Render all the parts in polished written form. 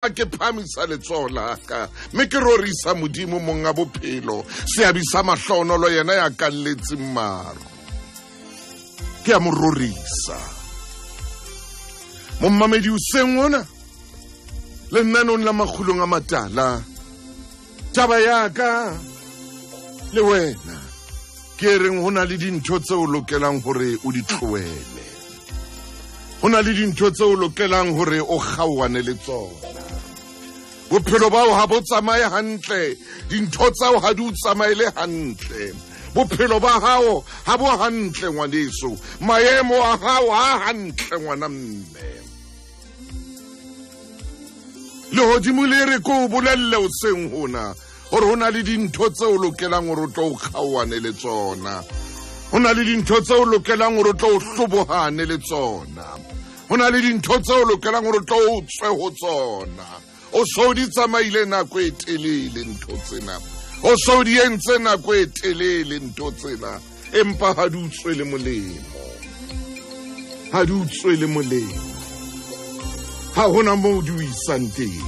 Ke phamisa letsoho la ka mme ke rorisa Modimo monga bophelo, seabi sa mahlonolo yena ya kalletseng maro, ke a mo rorisa. Mommamedi hoseng ona lenanong la Makgulong a Matala, taba ya ka le wena ke reng ho na le dintho tseo lokelang hore o di tlohele, ho na le dintho tseo lokelang hore o kgaohane le tsona. Bophelo bao ha bo tsamaye hantle, dintho tsao ha di o tsamaele hantle, bophelo ba hao ha bo hantle ngwaneso, maemo a hao ha hantle ngwana mme. Lehodimo le re ko o bolelle hoseng hona hore ho na le dintho tseo lokelang hore o tlo o kgaohane le tsona, ho na le dintho tseo lokelang hore o tlo o hlobohane le tsona, ho na le dintho tseo lokelang hore o tlo o tswe ho tsona. O so di tsamaile nako e telele ntho tsena, o so di entse nako e telele ntho tsena, empa ha di o tswele molemo, ha di o tswele molemo, ha hona moo di o isang teng.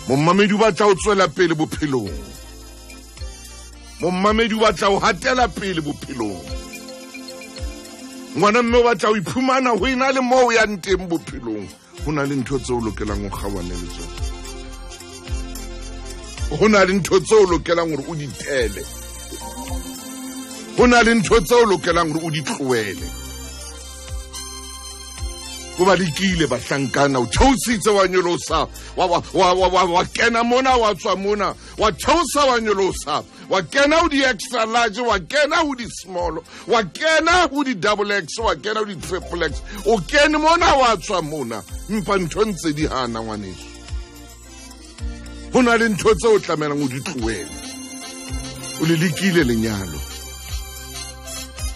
Mommamedi o batla ho tswela pele bophelong, mommamedi o batla ho hatela pele bophelong, ngwana mme o batla ho iphumana ho ena le moo o yang teng bophelong. Ho na le ntho tseo lokelang ho kgaohane le tsona, ho na le ntho tseo lokelang hore o di tele, ho na le ntho tseo lokelang hore o di tlohele. O ba lekile bahlankana, o theositse wa nyolosa, wa kena mona, wa tswa mona, wa theosa wa nyolosa, wa kena ho di-extra large, wa kena ho di-small, wa kena ho di-double X, wa kena ho di-triple X, o kene mona wa tswa mona, empa ntho ntse di hana ngwaneso. Ho na le ntho tseo o tlamelang o di tlohele. O le lekile lenyalo,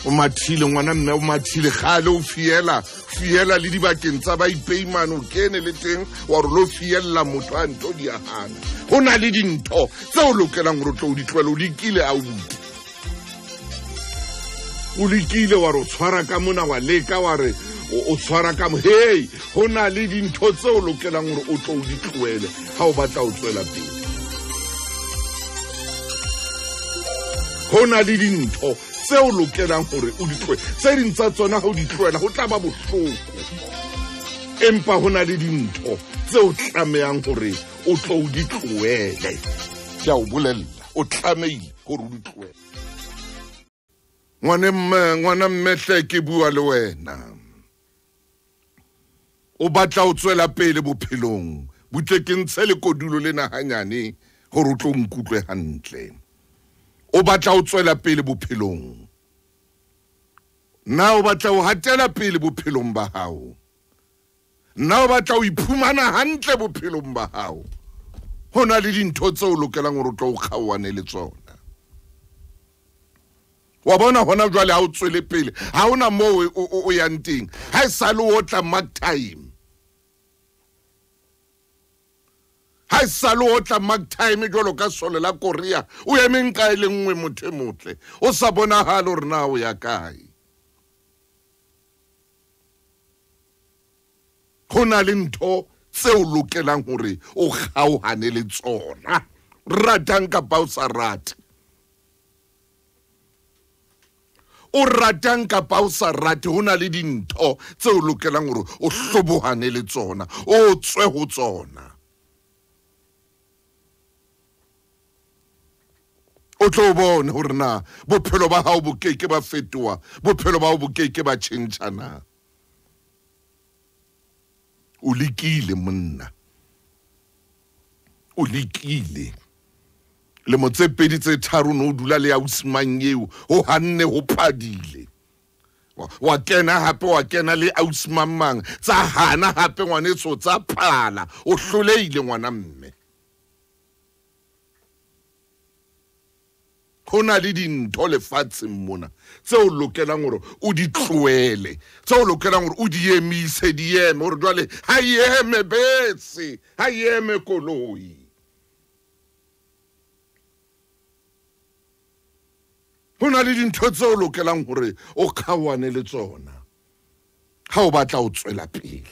o mathile ngwana mme, o mathile kgale, o fiela fiela le dibakeng tsa baipeimane, o kene le teng wa re lo fiella motho a ntho di a hana. Ho na le dintho tseo lokelang hore o tlo o di tlohele. O lekile abuti, o lekile wa re o tshwara ka mona, wa leka wa re o tshwara ka mo. Hey, ho na le dintho tseo lokelang hore o tlo o di tlohele ha o batla ho tswela pele. Ho na le dintho tseo lokelang hore o di tlohele, tse ding tsa tsona ha o di tlohela ho tla ba bohloko, empa ho na le dintho tseo tlamehang hore o tlo o di tlohele. Ke a o bolella, o tlamehile hore o di tlohele. Ngwana mme hle, ke bua le wena, o batla ho tswela pele bophelong, butle ke ntshe le kodulo lena hanyane hore o tlo nkutlwe hantle. O batla ho tswela pele bophelong, na o batla ho hatela pele bophelong ba hao, na o batla ho iphumana hantle bophelong ba hao, ho na le dintho tseo lokelang hore o tlo o kgaohane le tsona. Wa bona hona jwale ha o tswele pele, ha hona moo o yang teng, ha e sale o tla mark time, ha e sale o tla mark time jwalo ka sole la Korea, o emeng kae le nngwe motho e motle, o sa bonahale hore na o ya kae. Ho na le ntho tseo lokelang hore o kgaohane le tsona, ratang kapa o sa rate, o ratang kapa o sa rate, ho na le dintho tseo lokelang hore o hlobohane le tsona, o tswe ho tsona. O tlo bone hore na bophelo ba hao bo keke ba fetoha, bophelo ba hao bo keke ba tjhentjha na. O lekile monna, o lekile lemo tse pedi tse tharo no dula le ausi mang eo, ho hanne ho phadile, wa kena hape, wa kena le ausi mang mang, tsa hana hape ngwaneso, tsa phala, o hlolehile ngwana mme. Ho na le dintho lefatsheng mona tseo lokelang hore o di tlohele, tseo lokelang hore o di emise, di eme hore jwale ha e eme bese, ha e eme koloi. Ho na le dintho tseo lokelang hore o kgaohane le tsona ha o batla ho tswela pele.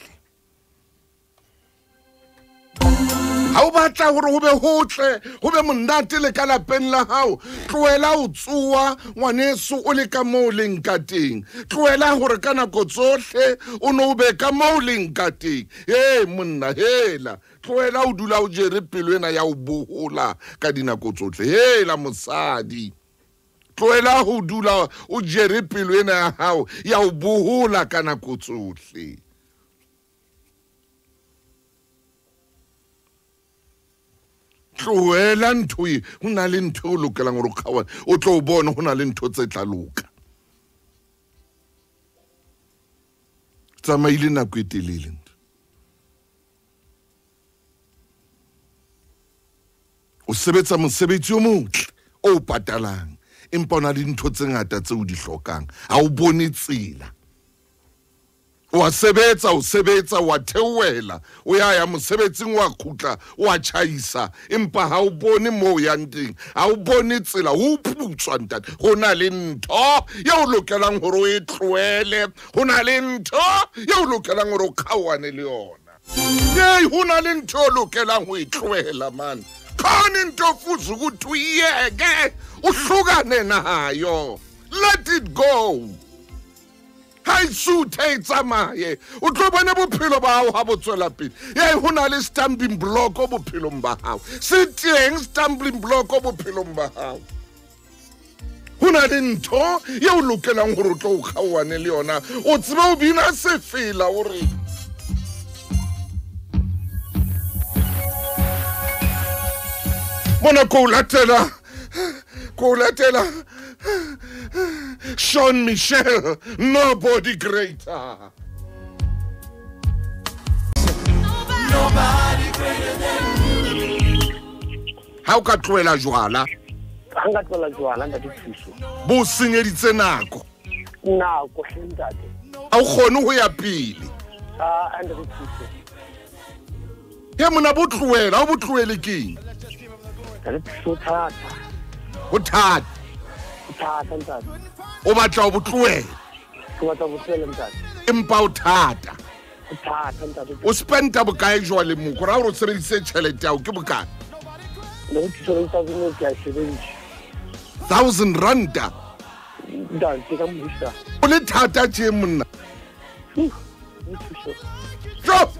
Ha o batla hore ho be hotle, ho be monate le ka lapeng la hao, tlohela ho tsoa ngwaneso o le ka moo leng ka teng. Tlohela hore ka nako tsohle o no be ka moo leng ka teng. He monna, hela. Tlohela o dula o jere pelo ena ya ho bohola ka dinako tsohle. Hela mosadi. Tlohela ho dula o jere pelo ena ya hao ya ho bohola ka nako tsohle. Tlohela ntho e, ho na le ntho o lokelang hore o kgaohane, o tlo o bone ho na le ntho tse tla loka. Tsamaile nako e telele. O sebetsa mosebetsi o motle o patalang, empa o na le dintho tse ngata tse o di hlokang. Ha o bone tsela. O a sebetsa, o sebetsa, o a theohela, o ya ya mosebetsing, wa khutla, o a tjhaisa, empa ha o bone moo o yang teng, ha o bone tsela, o putswa ntate. Ho na le ntho eo o lokelang hore o e tlohele, ho na le ntho eo o lokelang hore o kgaohane le yona. Hey, ho na le ntho o lokelang ho e tlohela man. Khona into ofuza ukuthi uyiyeke, uhlukane nayo. Let it go. Ha e suthe e tsamaye, o tlo bone bophelo ba hao ha bo tswela pele. Ye ho na le stumbling block bophelong ba hao. Se teng stumbling block bophelong ba hao. Ho na le ntho eo o lokelang hore o tlo o kgaohane le yona. O tsebe o bina sefela o re mona ko latela, ko latela Sean Michel, nobody greater. Nobody greater than you. Ha o ka tlohela jwala? Ha nka tlohela jwala ntate Thuso. Bo senyeditse nako. Nako hle ntate. Ha o kgone ho ya pele. Ah, ntate Thuso. He mona bo tlohela, ha o bo tlohele keng? Ntate Thuso thata. Ho thata. Thata ntate. O batla ho bo tlohela. Ke batla ho tlohela ntate. Empa o thata. O thata ntate. O spenda bokae jwale mo? Ko ra hore o sebedise tjhelete ya hao ke bokae? Ne ke sebedisa ke ke a sebedisa. 1000 ranta. Ntate ka modisa. O le thata tje monna. Stop.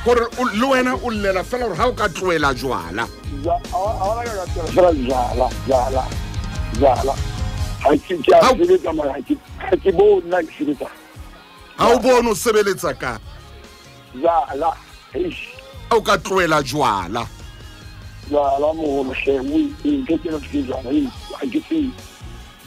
Hore le wena o llela fela hore ha o ka tlohela jwala. Fela jwala, jwala, jwala. Ha ke a sebetsa mara ha ke bone nna ke sebetsa. Ha o bone o sebeletsa ka? Jwala, eish. Ha o ka tlohela jwala. Jwala moholo hle, o ntho ke ke jwala, ha ke tsebe.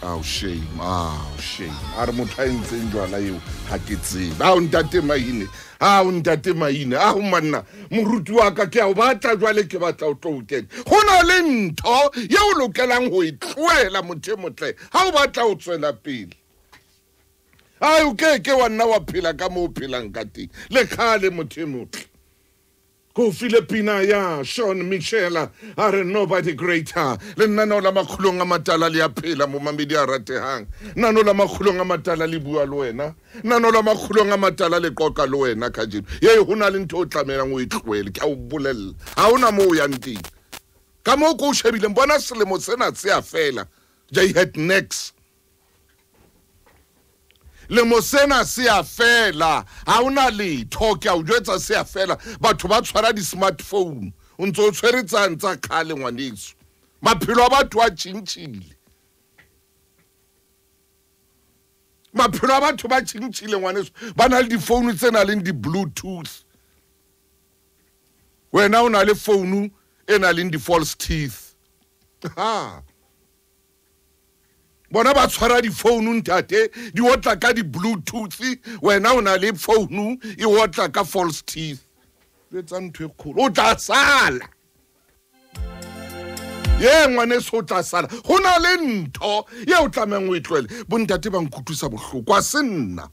Ao shame, ao shame. A re motho a entseng jwala eo ha ke tsebe. Ao ntate Maine, ao ntate Maine, ao manna moruti wa ka ke a o batla jwale ke batla o tlo o kena. Ho na le ntho eo o lokelang ho e tlohela motho e motle ha o batla ho tswela pele. Ai o ke ke wa nna wa phela ka moo o phelang ka teng. Le kgale motho e motle. Ko file pina ya Sean Michel a re nobody greater. Le nna la makgolong a matala le a phela mo mamedi a ratehang. Nna la makgolong a matala le bua le wena. Nna la makgolong a matala le qoqa le wena kajeno. Ye ho na le ntho o tlamelang o e tlohele, ke a o bolella. Ha hona moo o yang teng. Ka moo ko o shebileng bona selemo sena se a fela. Jay had next. Lemo sena se a fela, ha hona letho ke a o jwetsa se a fela. Batho ba tshwara di-smartphone, o ntso o tshwere tsang tsa kgale ngwaneso. Maphelo a batho a tjhentjhile. Maphelo a batho ba tjhentjhile ngwaneso. Ba na le difounu tse nang le di-bluetooth. Wena o na le founu e nang le di-false teeth. Ha. Bona ba tshwara difounu ntate, di otla ka di-bluetooth, wena o na le founu e otla ka false teeth. Jwetsa ntho e kgolo, o tla sala. Ye ngwaneso o tla sala. Ho na le ntho eo o tlamehang o e tlohele. Bontate ba nkutlwisa bohloko, ha se nna.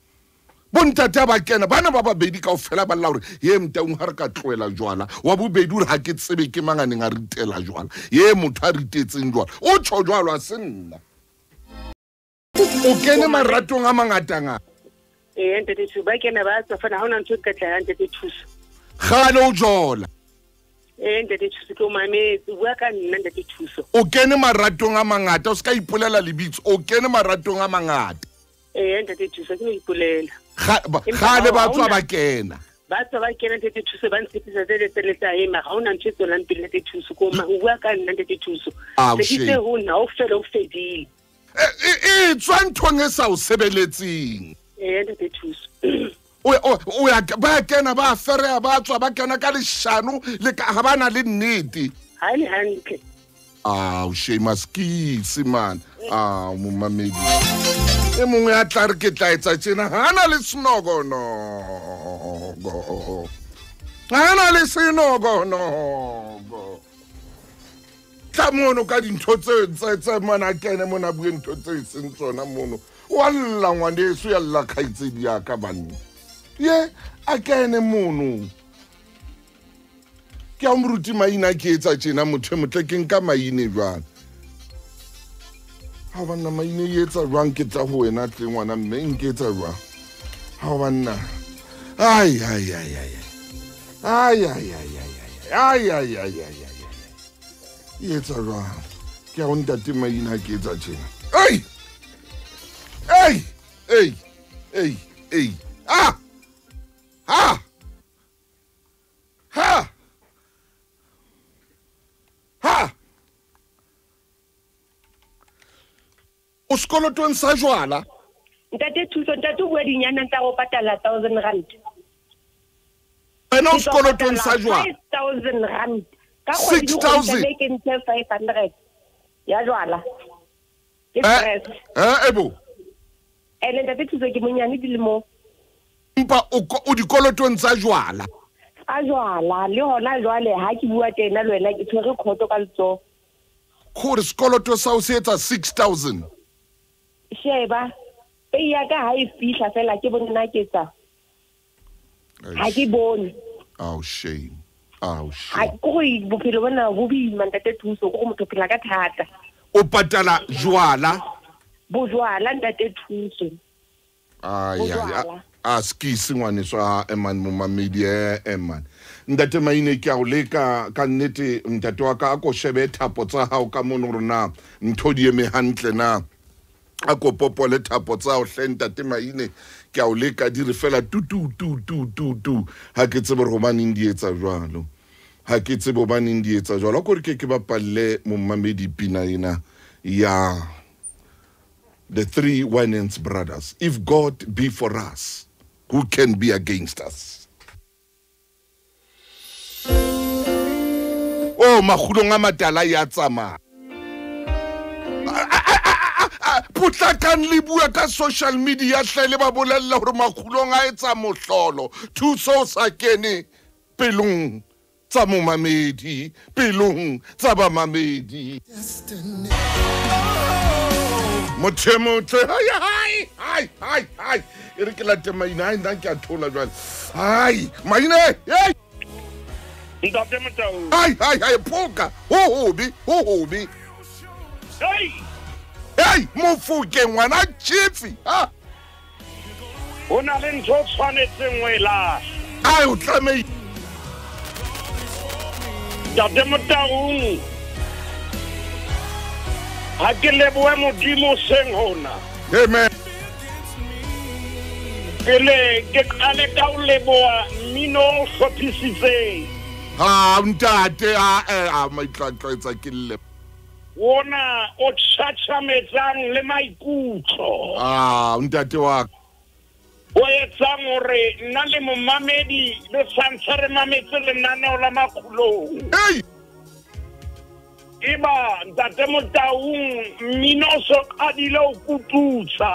Bontate ba kena, bana ba babedi kaofela ba lla hore ye mtaung ha re ka tlohela jwala. Wa bobedi hore ha ke tsebe ke mang a neng a ritela jwala. Ye motho a ritetseng jwala. O tjho jwalo, ha se nna. O kene maratong a mangatangata. Ee, ntate Thuso, ba kena ba tswa fana, ha hona ntho e ka tla ya ntate Thuso. Kgale o jola. Ntate Thuso ke o mametse, o bua ka nna ntate Thuso. O kene maratong a mangata, o se ka ipolela lebitso, o kene maratong a mangata. Ntate Thuso ke no ipolela. Kgale ba tswa ba kena. Ba tswa ba kena ntate Thuso ba ntshepisa tse le tse tsa ema, ga ona ntho e tswelang pele ntate Thuso, ko o bua ka nna ntate Thuso. Se ke ho nna o fele o fedile. E tswa nthong e sa o sebeletseng. Ntate Thuso. O ya ba kena ba fereya ba tswa ba kena ka leshano le ka ha bana le nnete. Ha le hantle. Ah, o shame askisi man. Ah, momamedi. E mongwe a tla re ke tla etsa tjena ha na le senokonogo. Ha na le senokonogo. Tla mono ka dintho tse mona kene mona bue ntho tse seng tsona mono. Wa lla ngwaneso ya lla kgaitsedi ya ka banna. Ye a kene mono. Ke a moruti maina ke etsa tjena motho e motle ke nka maine jwang. Ha banna maine e etsa jwang ke tla ho wena tle ngwana mme nke etsa jwang. Ha banna. Ai ai ai ai. Ai ai ai ai. Ai ai ai ai ai. E etsa jwang. Ke a o ntate maina ke etsa tjena. Ai! Ei! Ei! Ei! Ei! Ah! Ha! Ha! Ha! O sekolotong sa jwala? Ntate Thuso, ntate o bua dinyana tsa go patala 1000 rand. Wena o sekolotong sa jwala? 5000 rand. Ka kgwedi 6000 ke ntshe 500 ya jwala. Ke stress. Ebo. Ene ntate Thuso ke monyane dilemo. Empa o dikolotong tsa jwala. A jwala le hona jwale ha ke bua tena le wena ke tshwere khoto ka letsoho. Khore sekoloto sa o se etsa 6000. Sheba pay ya ka ha e fihla fela ke bone na ke tsa. Ha ke bone. Oh shame. Oh shame. Ha go bophelo bona bo boima ntate Thuso go motho phela ka thata. O patala jwala? Bojwala ntate Thuso. Ai ai. A skisi ngwaneso a eman momamedi eman. Ntate Maine ke a o leka ka nnete ntate wa ka a ko shebe thapo tsa hao ka mono rona ntho di eme hantle na. A ko popole thapo tsa hao hle ntate Maine ke a o leka di re fela tu tu tu tu tu tu. Ha ke tsebe hore hobaneng di etsa jwalo. Ha ke tsebe hobaneng di etsa jwalo. Ko re ke bapalle momamedi pina ena ya the three Winans brothers. If God be for us, who can be against us? Oh, makgulong a matala ya tsamaya. Potlakang le bua ka social media hle le ba bolella hore makgulong a etsa mohlolo. Thuso o sa kene pelong tsa momamedi, pelong tsa bamamedi. Motho motle hai hai hai hai e re ke late maina ai nna ke a thola jwale. Hai maina hey Ntate Motau. Hai hai hai phoka ho hobe ho hobe. Hey hey mofuke ngwana chief ha ho na le ntho o tshwanetseng o e lahla. Ai o tlamehile. Ntate Motau. Ha ke lebohe Modimo seng hona. Amen. Pele ke qale ka ho leboha mmino o hlophisitseng. Ha ntate a maitlatlo etsa ke lle. Ona o tjhatjhametsang le maikutlo. Ah ntate wa ka. O etsang hore nna le momamedi le santse re mametse lenaneo la Makgulong. Hey! Eba ntate Motaung mmino so qadile ho kututsa.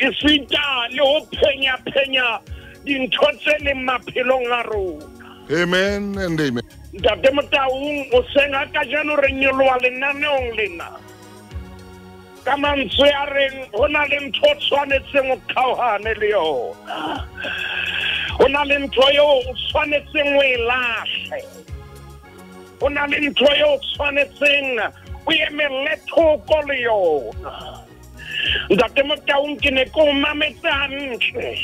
Esita le ho phenya phenya dintho tse leng maphelong a rona. Amen and amen. Ntate Motaung o seng ha kajeno re nyoloha lenaneong lena. Ka mantswe a reng ho na le ntho o tshwanetseng o kgaohane le yona. Ho na le ntho eo o tshwanetseng o e lahle. Ho na le ntho eo o tshwanetseng o emelle thoko le yona. Ntate Motaung ke ne ke o mametse hantle.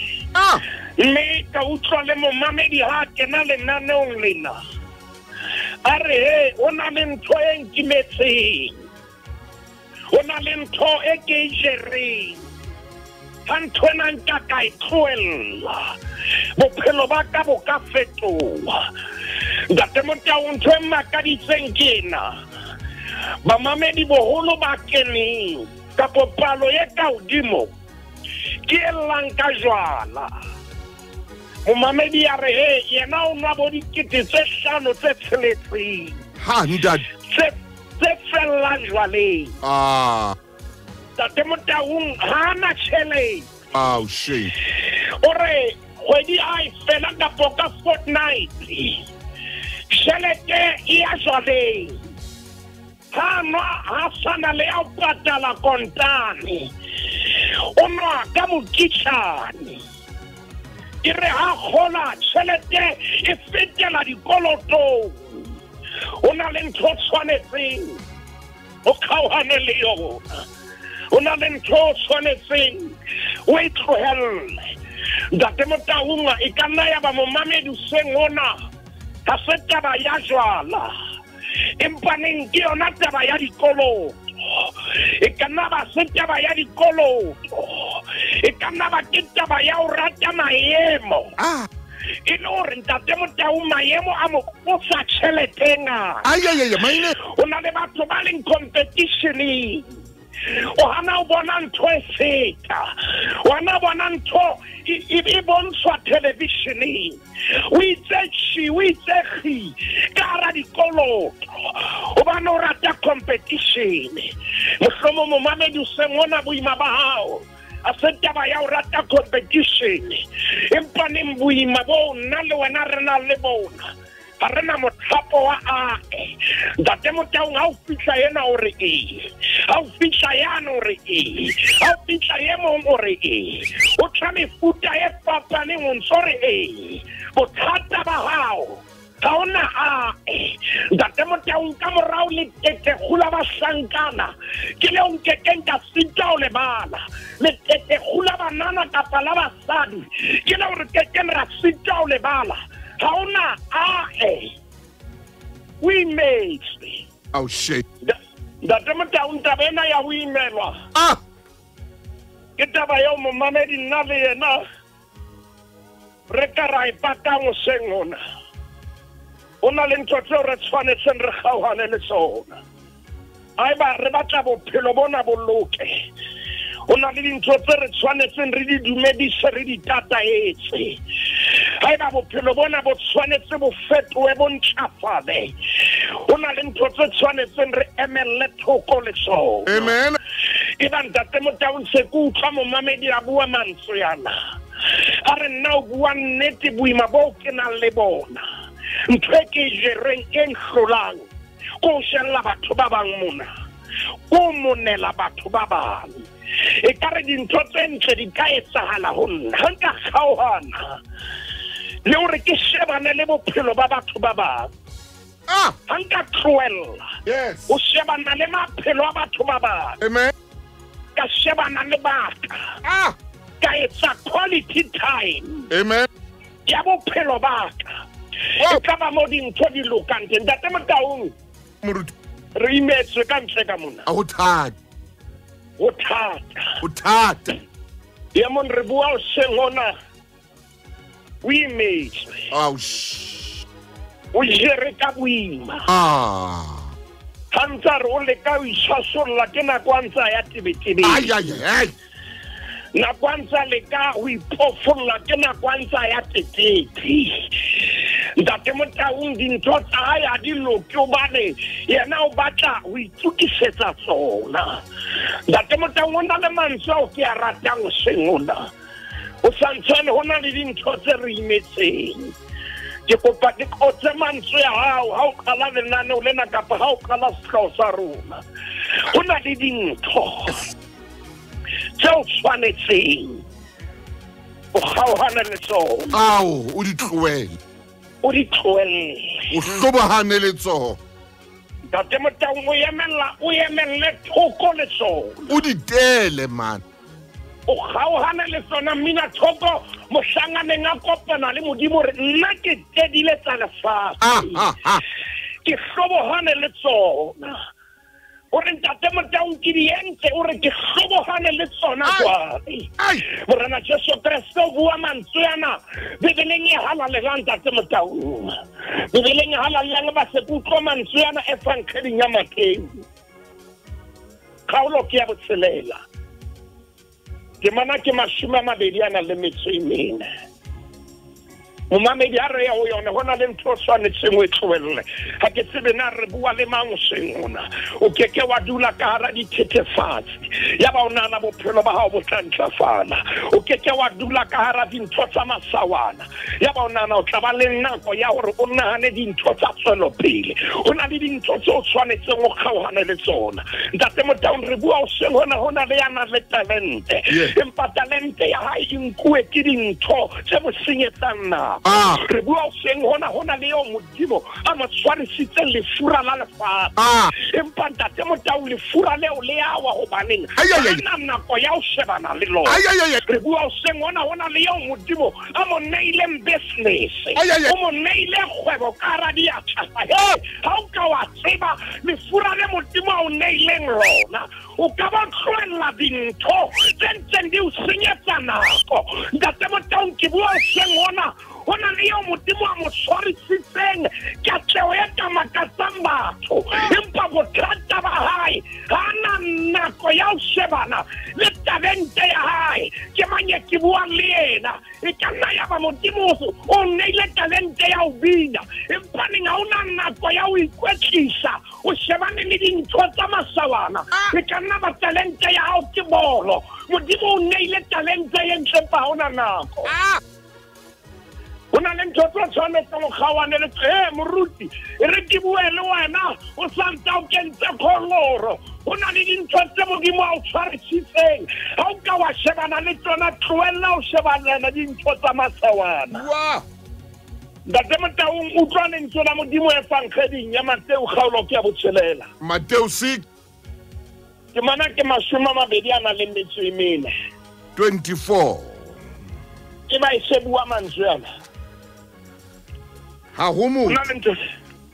Mme ka utlwa le momamedi ha kena lenaneong lena a re he o na le ntho e nkimetseng, o na le ntho e ke e jereng, ha ntho ena nka ka e tlohella bophelo ba ka bo ka fetoha. Ntate Motau, ntho e mmakaditseng ke ena, bamamedi boholo ba keneng kapo palo e ka hodimo ke e llang ka jwala. Momamedi a re he yena o nwa bo 5 000 tse 6 ha ntate tse fellang jwaleng. Ah, Ntate Motaung ha na tjhelete. Oh shit. O re kgwedi a e fela kapo ka fortnight tjhelete e ya jwaleng, ha nwa ha sana le ya ho patala kontane, o nwa ka mokitjhane. Ke re ha kgola tjhelete e fetela dikolotong. O na le ntho tshwanetseng o kgaohane le yona, o na le ntho tshwanetseng o e tlohelle. Ntate Motaung, e ka nna ya ba momamedi hoseng ona ha se taba ya jwala, empa neng ke yona taba ya dikoloto. E ka nna ba se taba ya dikoloto, e ka nna ba ke taba ya ho rata maemo. E le hore Ntate Motau maemo a mo qosa tjhelete e ngata. O na le batho ba leng competitioneng, o hana o bona ntho e feta, o hana bona ntho e bontshwa televisioneng, o itse tjhi, o itse kgi ka hara dikoloto hobane o rata competition. Mohlomong momamedi hoseng ona boima ba hao a se taba ya ho rata competition, empa neng boima bo nna le wena re nang le bona ha re na mothapo wa ae. Ntate Motaung, ha o fihla yena o re ee, ha o fihla yane o re ee, ha o fihla e mong o re ee, o tla mefuta e fapaneng o ntso re ee. Bothata ba hao ha ona ae. Ntate Motaung, ka morao letetekgula bahlankana ke leo nkekeng ka sita ho lebala. Letetekgula banana kapa la basadi ke leo re kekeng ra sita ho lebala. Ha ona ae, o imetswe. Oh shit. Ntate Motaung, taba ena ya ho imelwa ke taba eo momamedi nna le yena re ka ra e patang hoseng hona. O na le ntho tseo re tshwanetseng re kgaohane le tsona. Haeba re batla bophelo bona bo loke, o na le dintho tse re tshwanetseng re di dumedise, re di tataetse. Haeba bophelo bona bo tshwanetse bo fetohe, bo ntjhafale, o na le ntho tse tshwanetseng re emelle thoko le tsona. Amen. Eba Ntate Motaung, se ke utlwa momamedi a bua mantswe ana, a re nna o bua nnete, boima boo ke nang le bona, ntho e ke e jereng e nhlolang ko ho shella batho ba bang mona, ko monela batho ba bang. E ka re dintho tse ntle di ka etsahala ho nna ha nka kgaohana le hore ke shebane le bophelo ba batho ba bang. Ha nka tlohella o shebana le maphelo a batho ba bang. Amen. Ka shebana le baka, ka etsa quality time. Amen. Ya bophelo ba ka. E tla ba mo dintho di lokang teng. Ntate Motaung, re imetswe ka ntle ka mona. Ho thata. Ho thata. Ho thata. E mong re bua hoseng hona, o imetswe. O jere ka boima. Ha ntse a re o leka ho itshwasolla ke nako a ntse a ya tebetebeng. Nako a ntse a leka ho iphofolla ke nako a ntse a ya tetete. Ntate Motaung, dintho tsa hae ha di loke hobane yena o batla ho itokisetsa tsona. Ntate Motaung, o na le mantswe ao ke a ratang hoseng hona. O santsane ho na le dintho tse re imetseng. Ke kopa ke qotse mantswe a hao ha o qala lenaneo lena kapa ha o qala sehlooho sa rona. Ho na le dintho tse o tshwanetseng o kgaohane le tsona. Ao, o di tlohele. O di tlohelle. O hlobohane le tsona. Ntate Motaung, o emelle thoko le tsona. O di tele, man. O kgaohane le tsona mmina thoko mohlanganeng a kopana le Modimo re nna ke tedile tsa lefatshe. Ke hlobohane le tsona. O re Ntate Motaung ke di entse, o re ke hlobohane le tsona jwale. Morena Jesu Kreste o bua mantswe ana Bibeleng e halalelang, Ntate Motaung. Bibeleng e halalelang ba se utlwa mantswe ana Evangeling ya Mateu. Kgaolo ke ya botshelela. Ke mana ke 24. Momamedi a re ya ho yona, ho na le ntho o tshwanetseng o e tlohelle. Ha ke tsebe na re bua le mang hoseng hona. O keke wa dula ka hara dithethefatsi, ya ba o nahana bophelo ba hao bo tla ntlafala. O keke wa dula ka hara dintho tsa masawana, ya ba o nahana o tla ba le nako ya hore o nahane dintho tsa tswelopele. Ho na le dintho tse o tshwanetseng o kgaohane le tsona. Ntate Motaung, re bua hoseng hona, ho na le ya nang le talente, empa talente ya hae e nkuwe ke dintho tse mo senyetsang nako. Re bua hoseng hona, hona le eo Modimo a mo tshwarisitseng lefura la lefatshe. Empa Ntate Motaung, lefura leo le a wa hobaneng ha na nako ya ho shebana le lona. Re bua hoseng hona, hona le eo Modimo a mo neileng business, o mo neile kgwebo ka hara diatla. Ha o ka wa tseba lefura le Modimo a o neileng lona, o ka ba tlohella dintho tse ntseng di o senyetsa nako. Ntate Motaung, ke bua hoseng hona, ho na le eo Modimo a mo tshwarisitseng katleho e ka makatsang batho, empa bothata ba hae ha na nako ya ho shebana le talente ya hae. Ke mang e ke buang le yena? E ka nna ya ba Modimo o neile talente ya ho bina, empa neng ha o na nako ya ho ikwetlisa, o shebane le dintho tsa masawana. E ka nna ba talente ya hao ke bolo, Modimo o neile talente e ntle, empa ha o na nako. Ho na le ntho tse tshwanetseng o kgaohane le moruti, e re ke bue le wena o santse o kentse kgoloro. Ho na le dintho tse Modimo a o tshwarisitseng, ha o ka wa shebana le tsona, tlohella ho shebana le dintho tsa masawana. Ntate Motaung, utlwa lentswe la Modimo Evangeling ya Mateu kgaolo ke ya botshelela. Mateu 6. Ke mana ke 24. 24. Ke ba e se bua mantswe ana. Ha ho motho,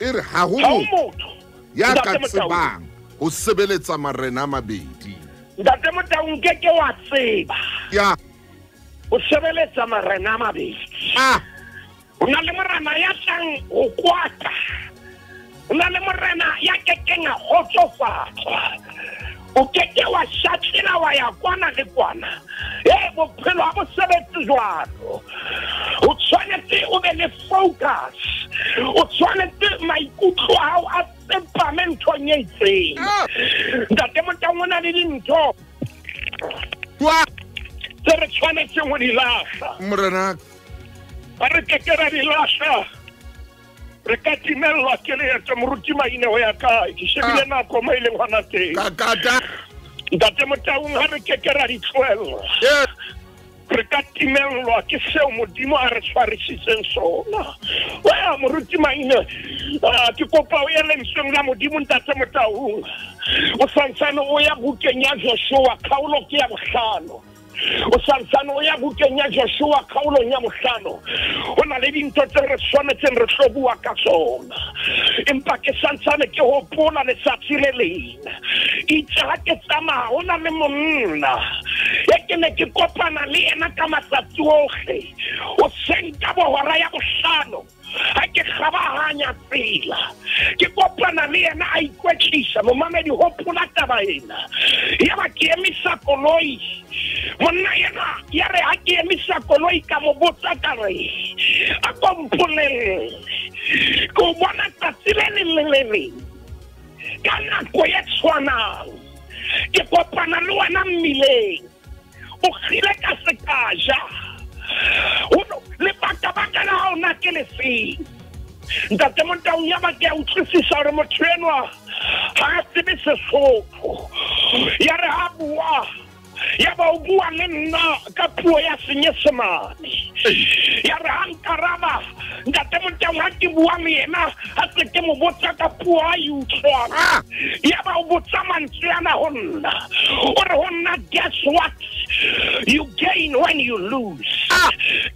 e re ha ho motho ya ka tsebang ho sebeletsa marena a mabedi. Ntate Motaung, ke ke wa tseba ho sebeletsa marena a mabedi. Ho na le morena ya tlang ho kwata, ho na le morena ya kekeng a kgotsofatswa. O keke wa shatlela wa ya kwana le kwana. Bophelo ha bo sebetse jwalo. O tshwanetse o be le focus, o tshwanetse maikutlo a hao a tsepame nthong e itseng. Ntate Motaung, o na le dintho tse re tshwanetseng ho di lahla. Morena, ha re keke ra di lahla, re ka timellwa ke leeto. Moruti Maine ho ya kae? Ke shebile nako mo e leng hona teng. Ntate Motaung, ha re keke ra di tlohella, re ka timellwa ke seo Modimo a re tshwarisitseng sona. Wa moruti Maine, ke kopa o ye lentsweng la Modimo, Ntate Motaung. O santsane o ya bukeng ya Joshua kgaolo ke ya bohlano. O santsane o ya bukeng ya Joshua kgaolong ya bohlano. Ho na le dintho tse re tshwanetseng re tlo bua ka tsona, empa ke santsane ke hopola letsatsi le leng. Itse ha ke tsamaya, ho na le monna e ke ne ke kopana le yena ka matsatsi ohle hoseng ka bohora ya bohlano. Ha ke kgabahanya tsela, ke kopana le yena a ikwetlisa. Momamedi, hopola taba ena. Ya ba ke emisa koloi, monna yena ya re ha ke emisa koloi ka mo botsa ka re, a ko mpolelle, ke o bona tsatsi le leng le le leng ka nako e tshwanang, ke kopana le wena mmileng, o kgile ka sekaja, lebaka-baka la hao na ke lefeng? Ntate Motaung, ya ba ke a utlwisisa hore motho enwa ha a tsebe Sesotho. Ya re ha bua, ya ba o bua le nna ka puo ya Senyesemane. Ya re ha nkaraba, Ntate Motaung, Motaung ha ke bua le yena ha se ke mo botsa ka puo a e utlwang. Ya ba o botsa mantswe ana ho nna. O re ho nna, guess what you gain when you lose.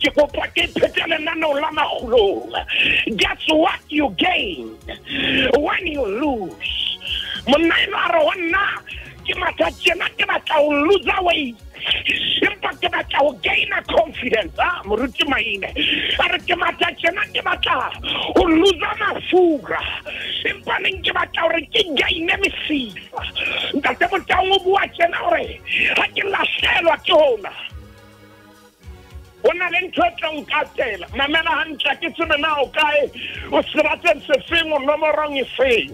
Ke kopa ke phete lenaneo la Makgulong. Guess what you gain when you lose. Monna eno a re ho nna ke matha tjena ke batla ho lose weight. Empa ke batla ho gaina confidence. Moruti Maine a re ke matha tjena ke batla ho lose mafura. Empa neng ke batla hore ke gaine mesifa. Ntate Motaung o bua tjena hore ha ke lahlehelwa ke hona. O na le ntho e tla nkatela. Mamela hantle ke tsebe na o kae, o serateng sefeng, o nomorong e feng.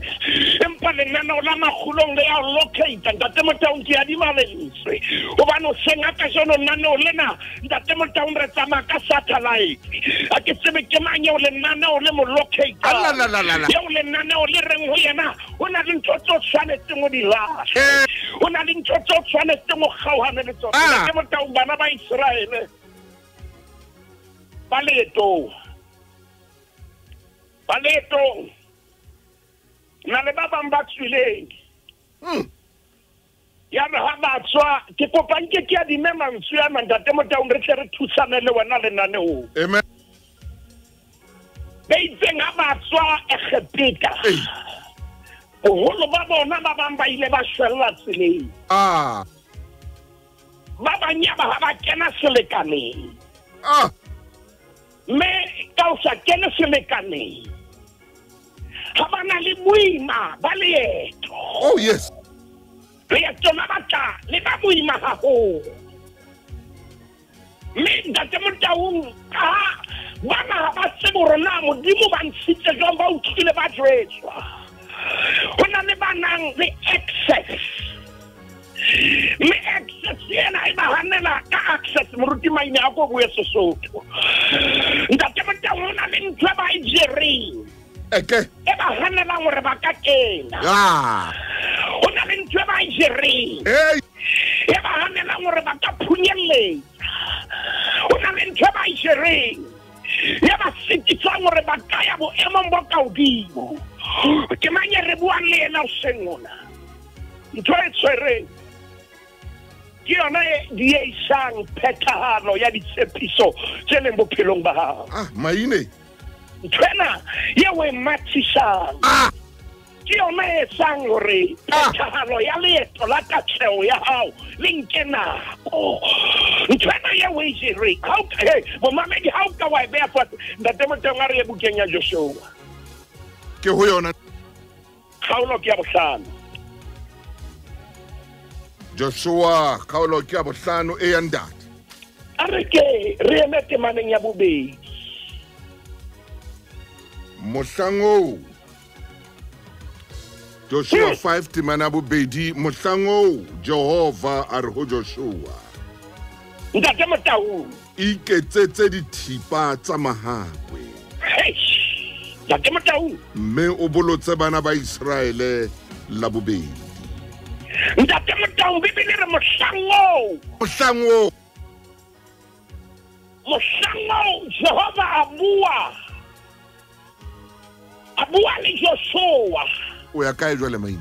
Empa lenaneo la Makgulong le ya o locate. Ntate Motaung ke adima lentswe. Hobane o seng a kajeno lenaneo lena, Ntate Motaung re tsamaya ka satellite. Ha ke tsebe ke mang eo lenaneo le mo locate. Eo lenaneo le reng ho yena, ho na le ntho tse o tshwanetseng ho di lahla. Ho na le ntho tse o tshwanetseng ho kgaohane le tsona. Ntate Motaung, bana ba Israele ba leetong, na le ba bang ba tswileng. Ya re ha ba tswa, ke kopa nke ke adime mantswe ana Ntate Motaung, re tle re thusane le wena lenaneong. Amen. Ba itseng ha ba tswa Egepeta, boholo ba bona ba bang ba ile ba shwella tseleng. Ba bang ya ba ha ba kena selekaneng. Mme ka o sa kene selekaneng, ha ba na le boima ba leeto. Oh yes. Leeto la batla le ba boima haholo. Mme Ntate Motaung, ka bana ha ba tsebe hore na Modimo ba ntshitse jwang, ba utlwile ba jwetswa. Ho na le ba nang le access. Mme access ena e ba hanela ka access. Moruti Maine a ko bue Sesotho. Ntate Motaung, ho na le ntho e ba e jereng. E ba hanelang hore ba ka kena. Ho na le ntho e ba e jereng. E ba hanelang hore ba ka phunyelletsa. Ho na le ntho e ba e jereng. E ba sitisang hore ba ka ya boemong bo ka hodimo. Ke mang e re buang le yena hoseng hona? Ntho e tshwereng ke yona e dieisang phethahalo ya ditshepiso tse leng bophelong ba hao. Maine. Ntho ena eo e mathisang ke yona e etsang hore phethahalo ya leeto la katleho ya hao le nke nako. Ntho ena eo e jereng, momamedi, ha o ka wa e beha fatshe. Ntate Motaung a re ye bukeng ya Joshua. Ke ho yona. Kgaolo ke ya bohlano. Joshua kgaolo ke ya bohlano e ya ntate. A re ke re eme temaneng ya bobedi. Mohlang oo, Joshua 5 temana ya bobedi, mohlang oo Jehova a re ho Joshua, Ntate Motaung, iketsetse dithipa tsa mahakwe. Ntate Motaung, mme o bolotse bana ba Israele la bobedi. Ntate Motaung, Bibele re mohlang oo, mohlang oo Jehova a bua le Joshua. O ya kae jwale Maine?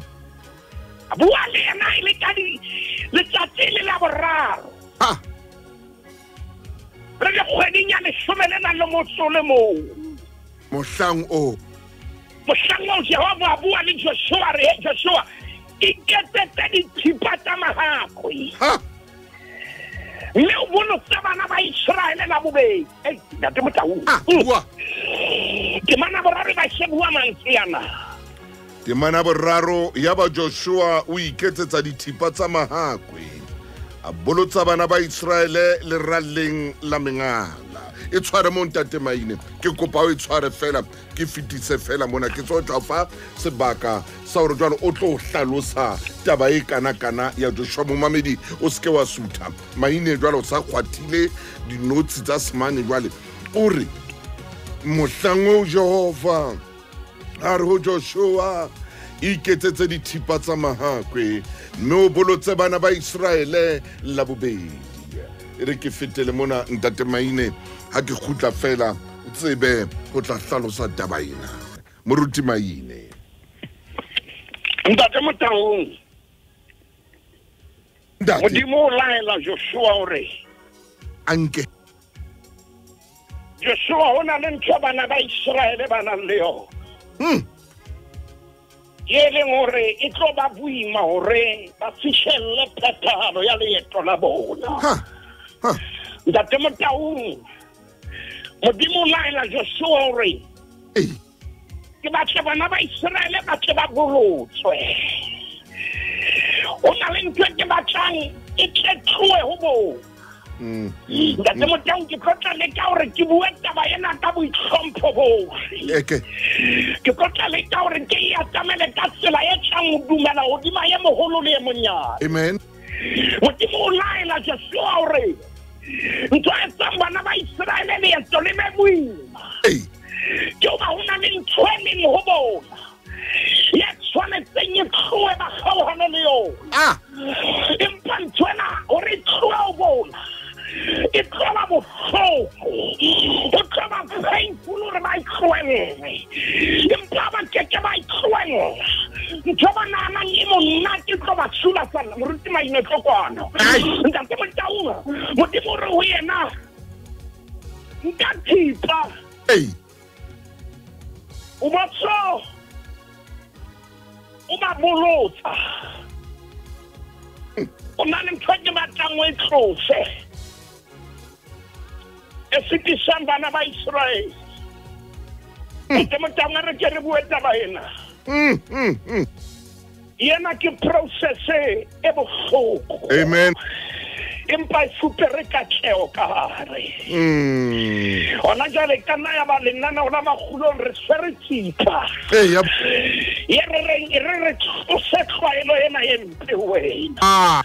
A bua le yena e le ka letsatsi le la boraro. Re le kgweding ya leshome le nang le motso o le mong. Mohlang oo Jehova a bua le Joshua, re he Joshua, iketsetse dithipa tsa mahakwe. Mme o bolotse bana ba Israele la bobedi. Ntate Motaung. Bua. Temana boraro ba se bua mantswe ana. Temana boraro ya ba Joshua o iketsetsa dithipa tsa mahakwe. A bolotsa bana ba Israele leralleng la mengala. E tshware mo Ntate Maine. Ke kopa o e tshware fela, ke fetise fela mona. Ke tlo tla fa sebaka sa hore jwale o tlo hlalosa taba e kana-kana ya Joshua. Momamedi, o seke wa sutha. Maine jwale o sa kgwathile dinotshi tsa semane jwale. O re mohlang oo Jehova a re ho Joshua, iketsetse dithipa tsa mahakwe mme o bolotse bana ba Israele la bobedi. E re ke fetele mona Ntate Maine, ha ke kgutla fela O tsebe ho tla hlalosa taba ena. Moruti Maine. Ntate Motaung. Modimo o laela Joshua hore anke Joshua ho na le ntho bana ba Israele ba nang le yona. E leng hore e tlo ba boima hore ba fihlelle phethahalo ya leeto la bona. Ntate Motaung, Modimo o laela Joshua hore ke batle bana ba Israele ba tle ba bolotswe. O na le ntho ke batlang e tle tlohe ho bona. Ntate Motaung, ke tlo tla leka hore ke bue taba ena ka boitlhompho bohle. Ke tlo tla leka hore ke e atamele ka tsela e tlang ho dumela hodima e moholo le e monyane. Amen. Modimo o laela Joshua hore ntho e etsang bana ba Israele leeto le be boima ke hoba ho na le ntho e leng ho bona ya tshwanetseng e tlohe ba kgaohane le yona. Empa ntho ena hore e tlohe ho bona e tlo ba bohloko, ho tlo ba painful hore ba e tlohelle, empa ba keke ba e tlohella. Ntho ba nahanang e monate e tlo ba sulafalla. Moruti Maine tlo kwano. Ntate Motaung, Modimo o re ho yena nka thipa o ba tso o ba bolotsa. O na le ntho e ke batlang o e tlose e fetisang bana ba Israele. Ntate Motaung, re ke re bue taba ena. Yena ke process e bohloko. Amen. Empa e fupere katleho ka hare. Hona jwale ka nna ya ba lenaneo la makgulong re tshwere thipa. E re reng, e re re tlose tlwaelo ena e mpe ho wena.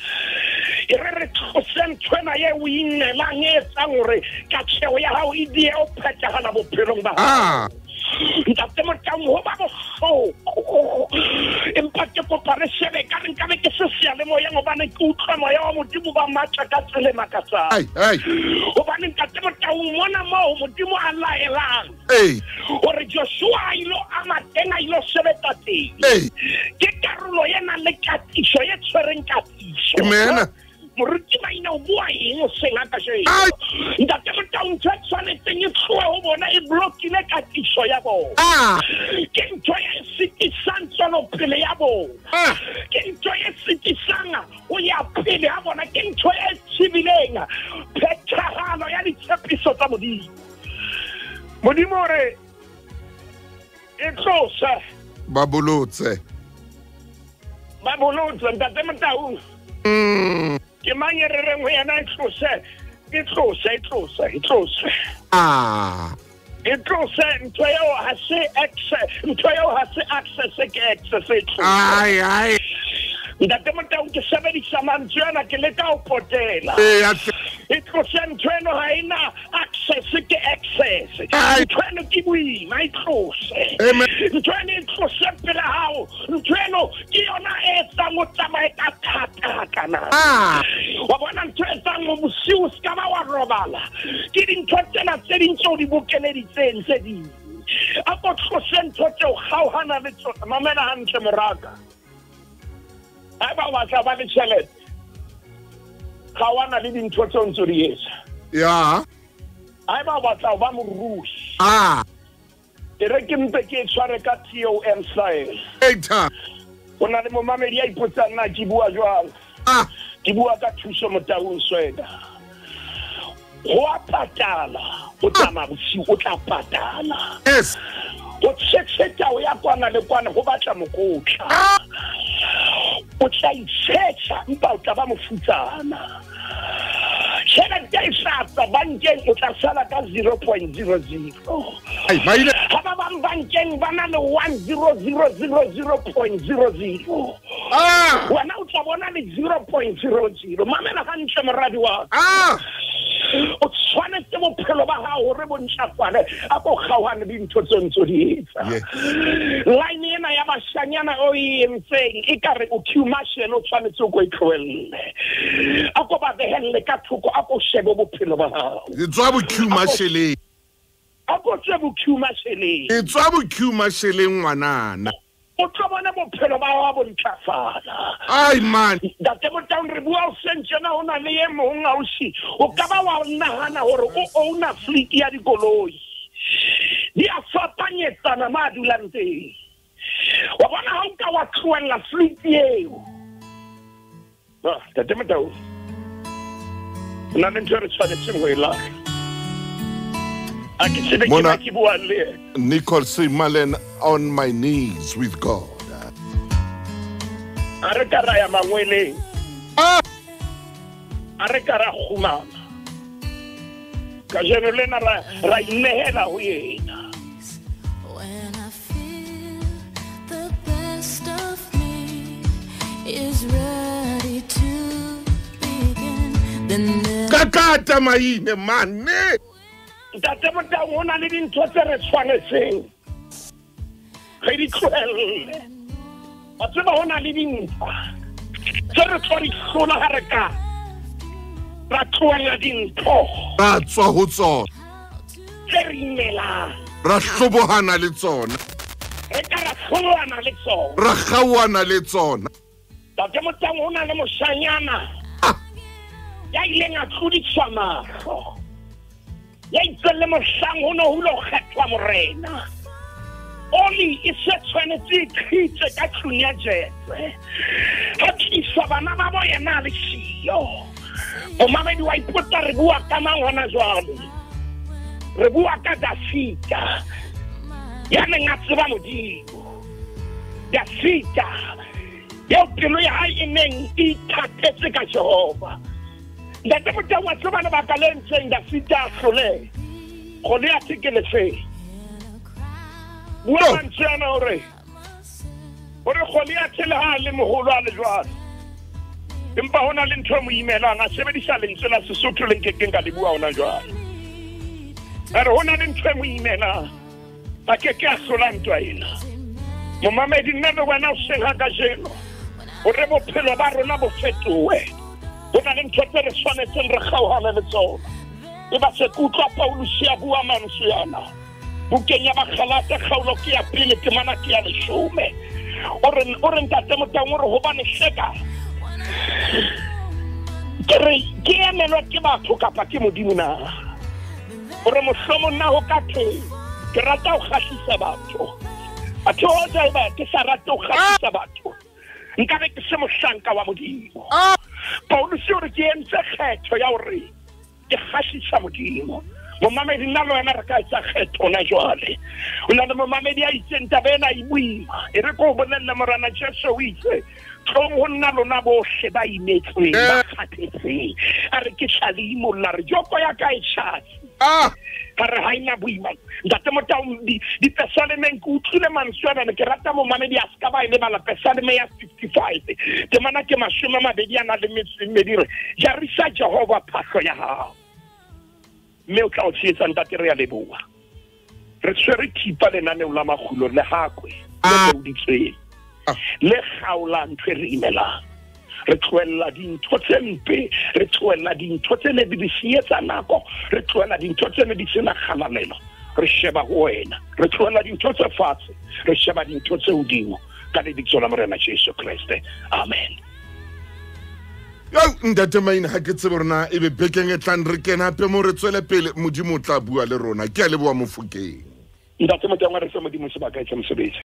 E re re tlose ntho ena e o inelang e etsang hore katleho ya hao e die ho phethahala bophelong ba hao. Ntate Motaung, ho ba bohloko, empa ke kopa re shebe ka re nkabe ke se seyalemoyeng hobane ke utlwa moya wa Modimo ba matla ka tsela e makatsang. Hobane Ntate Motaung, mona moo Modimo a laelang hore Joshua a ilo ama teng, a ilo sebetsa teng, ke karolo e nang le katiso, e tshwereng katiso. Amen. Moruti Maine o bua eng o seng a kajeno? Ntate Motaung, ntho e tshwanetseng e tlohe ho bona e blokile katiso ya bona. Ke ntho e sitisang tswelopele ya bona. Ke ntho e sitisang ho ya pele ha bona. Ke ntho e thibileng phethahalo ya ditshepiso tsa Modimo. Modimo o re e tlose ba bolotse. Ba bolotse, Ntate Motaung. Ke mang e re reng ho yena e tlose, e tlose, e tlose, e tlose. E tlose ntho eo ha se access, ntho eo ha se access, ke access e tlose. Ai. Ntate Motaung, ke sebedisa mantswe ana ke leka ho potela. E tlose ntho eno ha ena access, ke access. Ntho eno ke boima, e tlose. Ntho eno e tlose pele hao. Ntho eno ke yona e etsang o tsamaye ka thata kana. Wa bona ntho e etsang o bosiu o ska ba wa robala. Ke dintho tsena tse ding tseo di bokeleditseng tse ding. A ko tlose ntho tseo, kgaohana le tsona. Mamela hantle moraka. Haeba o batla ba le tjhelete, kgaohana le dintho tseo ntso di etsa. Haeba o batla ho ba morui, e re ke mpe ke e tshware ka TOM style. Ho na le momamedi ya ipotsang na ke bua jwang. Ke bua ka Thuso Motaung Sweda. Ho a patala, ho tsamaya bosiu, o tla patala. Ho tshetsheta ho ya kwana le kwana ho batla mokotla. O tla itshetsa empa o tla ba mofutsana. Tjhelete e tla tswa bankeng, o tla sala ka 0.00. Ha ba bang bankeng ba na le 10000.00. Wena o tla bona le 0.00. Mamela hantle moradi wa ka. O tshwanetse bophelo ba hao hore bo ntjhafale, a ko kgaohane dintho tseo ntso di etsa. Line ena ya bashanyana o e entseng e ka re o queue o tshwanetse o ko e tlohelle. A ko ba behelle ka thoko, a ko shebe bophelo ba hao. Tswa bo queue marshaleng. A ko tswe bo-Q Masheleng. E tswa bo-Q Masheleng ngwanana. O tlo bona bophelo ba wa bo ntlafala. Ai man. Ntate Motaung re bua o sentjena ho na le e mong ausi. O ka ba wa nahana hore o owner fleet ya dikoloi. Di a fapanyetsana ma dulang teng. Wa bona ha o ka wa tlohella fleet eo. Ah, Ntate Motaung. Nna le ntho e re tshwanetseng ho e lahla. A ke tsebe ke ba ke bua le yena. Nicole C. Malen, on my knees with God. A re ka ra ya mangweleng. Ah! A re ka ra kgumama. Kajeno lena ra inehela ho yena. When I feel the best of me is ready to begin, then Kakata maine mane. Ntate Motaung ho na le dintho tse re tshwanetseng re di tlohelle. Wa tseba ho na le dintho tse re tlo di hlola ha re ka ra tlohella dintho. Ra tswa ho tsona. Tse re imelang. Ra hlobohana le tsona. Re ka ra hlobohana le tsona. Ra kgaohana le tsona. Ntate Motaung ho na le moshanyana ya ileng a tlodiswa mahlo. Ya itseng le mohlang ho ne ho lo kgethwa morena. Oli e se tshwanetse e qhitse ka tlung ya Jese. Ha tliswa bana ba bo yena le siyo. Momamedi wa ipotsa re bua ka mang hona jwale. Re bua ka Dafita. Ya neng a tseba Modimo. Dafita eo pelo ya hae e neng e ithatetse ka Jehova. Ntate Motaung wa tseba lebaka le ntseng Dafita a hlole. Goliath ke lefe. Bua mantswe ana hore Goliath le ha le moholo a le jwalo. Empa ho na le ntho e mo imelang, a sebedisa lentswe la Sesotho le nkekeng ka le bua hona jwale. A re ho na le ntho e mo imelang, a ke ke a hlola ntwa ena. Momamedi nna le wena o seng ha kajeno hore bophelo ba rona bo fetohe. Ho na le ntho tse re tshwanetseng re kgaohane le tsona. E ba se kutlwa Paulus ya bua mantswe ana. Bukeng ya Bagalata kgaolo ke ya pele temana ke ya 10. O re Ntate Motaung o re hobane hleka ke re ke emelwa ke batho kapa ke Modimo na? O re mohlomong nna ho ka thwe ke rata ho kgahlisa batho. Athe hoja eba ke sa rate ho kgahlisa batho, nkabe ke se mohlanka wa Modimo. Paulus o re ke entse kgetho ya hore ke kgahlisa Modimo. Momamedi nna le wena re ka etsa kgetho na jwale. O na le momamedi a itseng taba ena e boima. E re ko o bolelle Morena Jesu o itse tlong ho nna lona bohle ba imetsweng, ba kgathetseng. A re ke tla le imolla, re joko ya ka e tjhatsi. A re ha ena boima. Ntate Motaung dipesalemeng ke utlwile mantswe ana, ke rata momamedi a ska ba e lebala pesaleme ya 55. Temana ke 28 re jarisa Jehova phahlo ya hao. Mme o tla o tshehetsa. Ntate re a leboha. Re tshwere thipa lenaneo la makgulo le hakwe le leoditsweng le kgaola ntho e re imelang. Re tlohella dintho tse mpe, re tlohella dintho tse ne di sietsa nako, re tlohella dintho tse ne di sena kgalalelo. Re sheba ho wena, re tlohella dintho tse fatshe, re sheba dintho tse hodimo ka lebitso la Morena Jesu Kreste. Amen. Yo Ntate Maine ha ke tsebe rona ebe bekeng e tlang re kena hape mo re tswele pele Modimo o tla bua le rona. Ke a leboha Mofokeng. Ntate Motaung re fe Modimo sebaka e tsa mosebetsi.